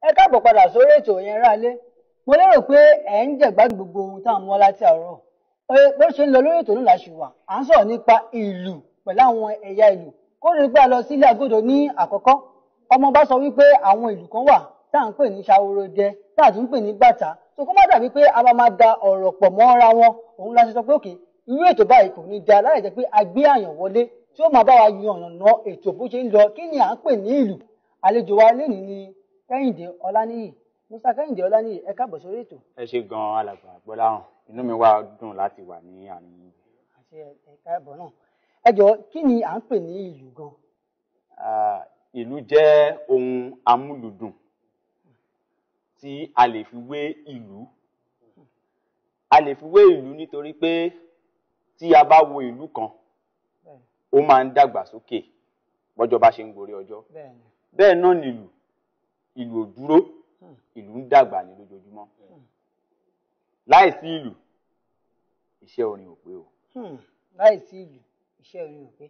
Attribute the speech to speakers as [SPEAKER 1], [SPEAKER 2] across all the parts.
[SPEAKER 1] Ẹ káàbọ̀ padà sórí ètò yẹn ráalé. Mo lérò pé ẹ̀ ń jẹ̀gbádùn gbogbo ohun tá à ń mú wá láti àárọ̀. Bó ṣe ń lọ lórí ètò náà la ṣì wà. À ń sọ̀rọ̀ nípa ìlù pẹ̀lú àwọn ẹ̀yà ìlù. Kó lè gbà lọ sílé agodo ní àkọ́kọ́. Ọmọ bá sọ wípé àwọn ìlù kan wà tá à ń pè ní ṣaworodẹ, tá à tún ń pè ní bàtà. So kó má dàbí pé a máa máa da ọ̀rọ̀ pọ̀ mọ́ra wọn. Òun la ṣe sọ pé òkè irú ètò báyìí kò ní da láì jẹ́ pé a gbé àyàn wọlé tí ó máa bá wa yan ọ̀nà ètò bó ṣe ń lọ. Kí ni à ń pè ní ìlù? Àlejò wa lénìí ni Kẹ́hìndé Ọláníyì. Mr. Kẹ́hìndé Ọláníyì, ẹ káàbọ̀ sórí ètò.
[SPEAKER 2] Ẹ ṣe gan-an alàgbà Gbọ́láhàn, inú mi wá dùn láti wà ní àárín yín.
[SPEAKER 1] Àti ẹ káàbọ̀ náà. Ẹ jọ̀ọ́, kí ni à ń pè ní ìlù gan?
[SPEAKER 2] Ìlù jẹ́ ohun amúlùdùn tí a lè fi wé ìlú. A lè fi wé ìlú nítorí pé tí a bá wo ìlú kan, ó máa ń dàgbà sókè bọ́jọ́ bá ṣe ń gorí ọjọ́. Bẹ́ẹ̀ náà nílù, ìlù ò dúró, ìlù ń dàgbà ní lójoojúmọ́. Láìsí ìlù, iṣẹ́ orin ò pé o.
[SPEAKER 1] Láìsí ìlù, iṣẹ́ orin ò pé.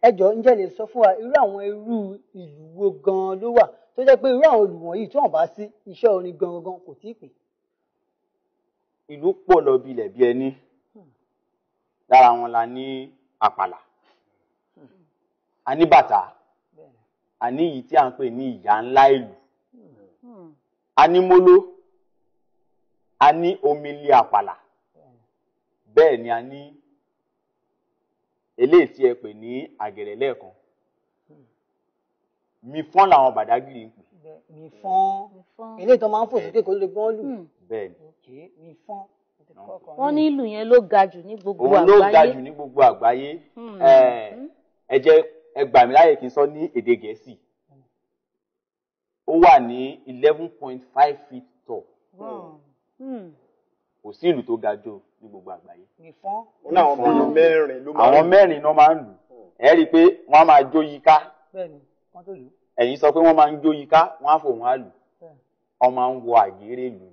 [SPEAKER 1] Ẹ jọ̀ọ́, ǹjẹ́ lè sọ fún wa irú àwọn irú ìlù wo gan-an ló wà tó jẹ́ pé irú àwọn ìlù wọ̀nyí tí wọ́n bá sí, iṣẹ́ orin gan-an kò tíì pé?
[SPEAKER 2] Ìlù pọ̀ lọ bí ilẹ̀ bí ẹní. Lára wọn la ní àpàlà, a ní bàtà, a ní èyí tí à ń pè ní ìyá ńlá ìlù, a ní móló, a ní omele àpàlà, bẹ́ẹ̀ ni a ní eléyìí tí ẹ pè ní àgẹ̀rẹ̀ lẹ́ẹ̀kan. Mifọ́n làwọn Bàdágìrì ń pè.
[SPEAKER 1] Mifọ́n, eléyìí tó máa ń fò sókè kó lè gbọ́n lù.
[SPEAKER 2] Bẹ́ẹ̀ ni.
[SPEAKER 1] Mifọ́n.
[SPEAKER 3] Wọ́n ní ìlù yẹn ló ga jù ní gbogbo àgbáyé.
[SPEAKER 2] Òun ló ga jù ní gbogbo àgbáyé. Ẹ jẹ́ ẹ gbà mí láyè kí n sọ ní èdè Gẹ̀ẹ́sì. Ó wà ní 11.5 feet tall. Kò sí ìlù tó ga jù ní gbogbo àgbáyé.
[SPEAKER 1] Mifọ́n.
[SPEAKER 4] Wọ́n ní àwọn bíi mẹ́rin ló máa ń lù.
[SPEAKER 2] Àwọn mẹ́rin náà máa ń lù. Ẹ rí i pé wọ́n á máa jó yíká.
[SPEAKER 1] Bẹ́ẹ̀ni, wọ́n tó lù.
[SPEAKER 2] Ẹ̀yin sọ pé wọ́n máa ń jó yíká, wọ́n á fò wọ́n á lù. Wọ́n máa ń wọ àgéré lù.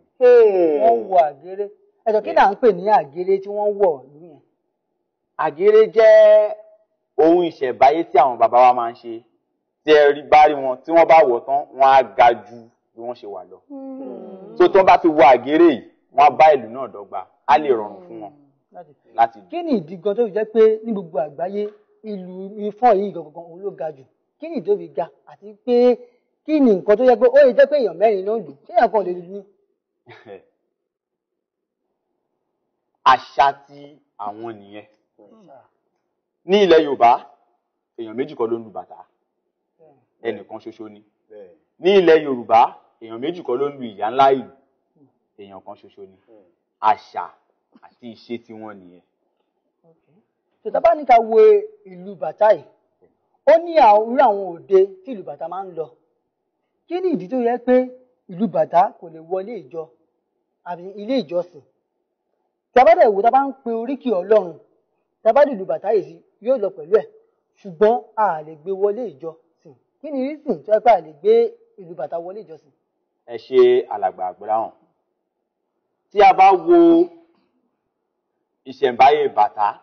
[SPEAKER 1] Wọ́n wọ àgéré. Ẹ jọ̀ọ́, kí là ń pè ní àgéré tí wọ́n wọ̀ lù yẹn?
[SPEAKER 2] Àgéré jẹ́ ohun ìṣẹ̀báyé tí àwọn bàbá wa máa ń ṣe. Tí ẹ rí bá rí wọn, tí wọ́n bá wọ̀ tán, wọ́n á ga ju bí wọ́n ṣe wà lọ. Tó tán bá fi wọ àgéré yìí, wọ́n á bá ìlú náà dọ́gba, á lè rọrùn fún wọn láti.
[SPEAKER 1] Kí ni ìdí gan tó fi jẹ́ pé ní gbogbo àgbáyé ìlù Ifọ̀n yìí gangan òun ló ga jù? Kí ni ìdí tó fi ga? Àti pé kí ni nǹkan tó jẹ́ pé ó lè jẹ́ pé èèyàn mẹ́rin ló ń lù? Ṣé èèyàn kan lè lù ní?
[SPEAKER 2] Àṣà tí àwọn nìyẹn. Ní ilẹ̀ Yorùbá, èèyàn méjì kọ́ ló ń lu bàtà, ẹnìkan ṣoṣo ni. Ní ilẹ̀ Yorùbá, èèyàn méjì kọ́ ló ń lu ìyá ńlá ìlù, èèyàn kan ṣoṣo ni. Àṣà àti ìṣe tí wọ́n nìyẹn.
[SPEAKER 1] Tòtá bá ní ká wo ìlù bàtà yìí, ó ní irú àwọn òde tí ìlù bàtà máa ń lọ. Kí ni ìdí tó yẹ pé ìlù bàtà kò lè wọlé ìjọ àbí ilé ìjọsìn? Tí a bá dẹ̀ wò, tá a bá ń pe oríkì Ọlọ́run, tá a bá lùlù bàtà yìí sí, yóò lọ pẹ̀lú ẹ̀, ṣùgbọ́n a lè gbé wọlé ìjọsìn. Kí ni reason tó yẹ pé a lè gbé ìlù bàtà wọlé ìjọsìn?
[SPEAKER 2] Ẹ ṣe alàgbà Gbọ́láhàn. Tí a bá wo ìṣẹ̀ǹbáyé bàtà,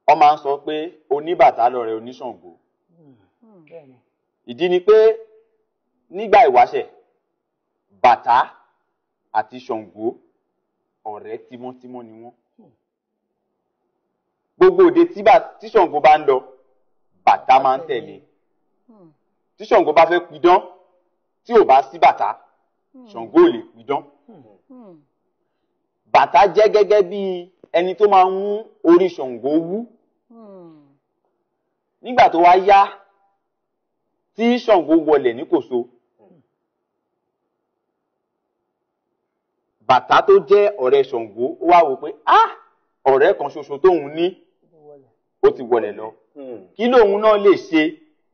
[SPEAKER 2] wọ́n máa ń sọ pé oníbàtà lọ̀rẹ́ oníṣàngó. Ìdí ni pé nígbà ìwáṣẹ̀, bàtà àti Ṣàngó ọ̀rẹ́ tímọ́tímọ́ ni wọ́n. Gbogbo òde tí Ṣàngó bá ń lọ, bàtà máa ń tẹ̀lé. Tí Ṣàngó bá fẹ́ pidán, tí ò bá sí bàtà, Ṣàngó ò lè pidán. Bàtà jẹ́ gẹ́gẹ́ bí ẹni tó máa ń mú orí Ṣàngó wú. Nígbà tó wá yá, tí Ṣàngó wọlẹ̀ ní Kòso, bàtà tó jẹ́ ọ̀rẹ́ Ṣàngó ó wá wò pé ah, ọ̀rẹ́ kan ṣoṣo tóun ní ó ti wọlẹ̀ lọ. Kí lóun náà lè ṣe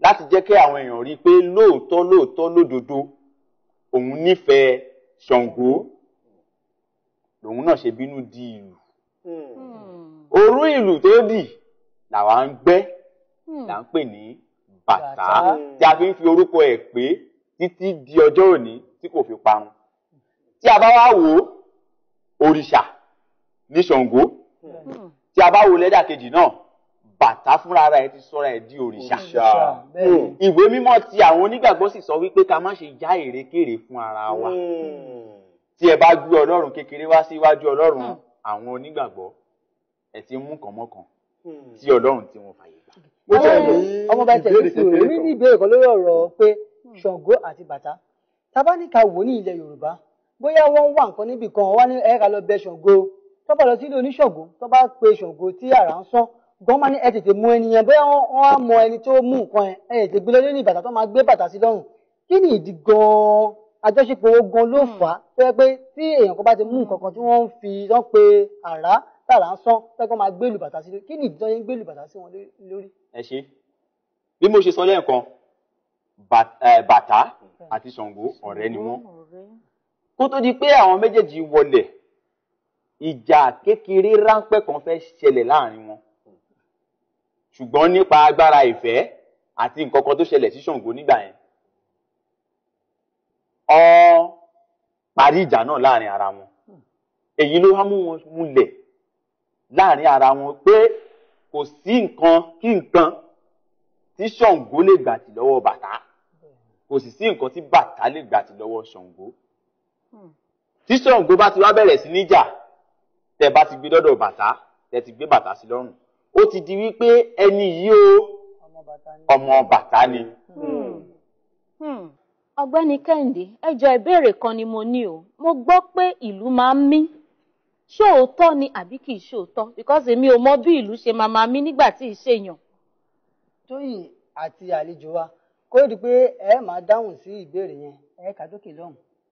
[SPEAKER 2] láti jẹ́ kí àwọn èèyàn rí i pé lóòótọ́ lóòótọ́ lódodo òun nífẹ̀ẹ́ Ṣàngó, lòun náà ṣe bínú di ìlù. Orú ìlù tó dì làwa ń gbẹ́, là ń pè ní bàtà, tí a fi ń fi orúkọ ẹ̀ pé títí di ọjọ́ òní tí kò fi parun. Tí a bá wá wo òrìṣà ní Ṣàngó, tí a bá wo lẹ́dà kejì náà, Bàtá fúnra rẹ̀ ti sọra ẹ̀ di òrìṣà.
[SPEAKER 1] Bẹ́ẹ̀ ni.
[SPEAKER 2] Ìwé mímọ́ ti àwọn onígbàgbọ́ sì sọ wípé ká má ṣe já èrèkèrè fún ara wa. Tí ẹ bá gbé Ọlọ́run kékeré wá síwájú Ọlọ́run àwọn onígbàgbọ́, ẹ ti mú kàn mọ́kàn tí Ọlọ́run tí wọ́n fàyè gbà.
[SPEAKER 4] Mo tẹ̀ ní
[SPEAKER 1] Ọmọ bá tẹ̀ ní
[SPEAKER 4] ìbéèrè
[SPEAKER 1] sùúrù,
[SPEAKER 4] kékeré
[SPEAKER 1] èmi
[SPEAKER 4] kan.
[SPEAKER 1] ní ìbéèrè kan lórí ọ̀rọ̀ pé Ṣàngó àti Bàtá. Tá bá ní ká wò ní ilẹ̀ Yorùbá, bóyá wọ́n ń wá nǹkan níbì kan, wọ́n ní ẹ ká lọ bẹ Ṣàngó. Tó bá lọ sílé oníṣàngó, tó bá pe Ṣàngó tí àrà ń sán, gan máa ní ẹ tètè mú ẹni yẹn, bóyá wọ́n á mọ ẹni tó mú nǹkan yẹn, ẹ tètè gbé lọ ní bàtà tó máa gbé bàtà sí lọ́rùn. Kí ni ìdí gan-an àjọṣepọ̀ owó gan ló fà á tó yẹ pé tí èèyàn kan bá ti mú nǹkan kan tí wọ́n ń fi wọ́n pe àrá tààrà ń sán, tó yẹ kó máa gbé ìlù bàtà sí lórí? Kí ni ìdí tó yẹn ń gbé ìlù bàtà sí wọn lórí?
[SPEAKER 2] Ẹ ṣe bí mo ṣe sọ lẹ́ẹ̀kan, Bàtá àti Ṣàngó ọ̀rẹ́ ni wọ́n. Kó tó di pé àwọn méjèèjì wọlẹ̀, ìjà kékeré ráńpẹ́ kan fẹ́ ṣẹlẹ̀ láàrin wọn, ṣùgbọ́n nípa agbára ìfẹ́ àti nǹkan kan tó ṣẹlẹ̀ sí Ṣàngó nígbà yẹn, ó parí ìjà náà láàrin ara wọn. Èyí ló wá mú wọn múlẹ̀ láàrin ara wọn pé kò sí nǹkan kí nǹkan tí Ṣàngó lè gbà tì lọ́wọ́ Bàtá, kò sì sí nǹkan tí Bàtá lè gbà tì lọ́wọ́ Ṣàngó. Tí Ṣàngó bá ti wá bẹ̀rẹ̀ sí níjà, tẹ́ bá ti gbé dọ́dọ̀ Bàtá, tẹ́ ti gbé bàtà sí lọ́rùn, ó ti di wípé ẹni yìí o,
[SPEAKER 1] Ọmọ Bàtá ni.
[SPEAKER 2] ọmọ Bàtá ni.
[SPEAKER 3] Ọ̀gbẹ́ni Kẹ́hìndé, ẹ jọ̀ọ́, ìbéèrè kan ni mo ní o. Mo gbọ́ pé ìlù máa ń mí. Ṣé òótọ́ ni àbí kì í ṣe òótọ́? Because èmi ò mọ bí ìlù ṣe máa máa mí nígbà tí ì ṣèyàn.
[SPEAKER 1] Tóyìn àti àlejò wa, kó di pé ẹ máa dáhùn sí ìbéèrè yẹn, ẹ kà dókè lọ́hùn.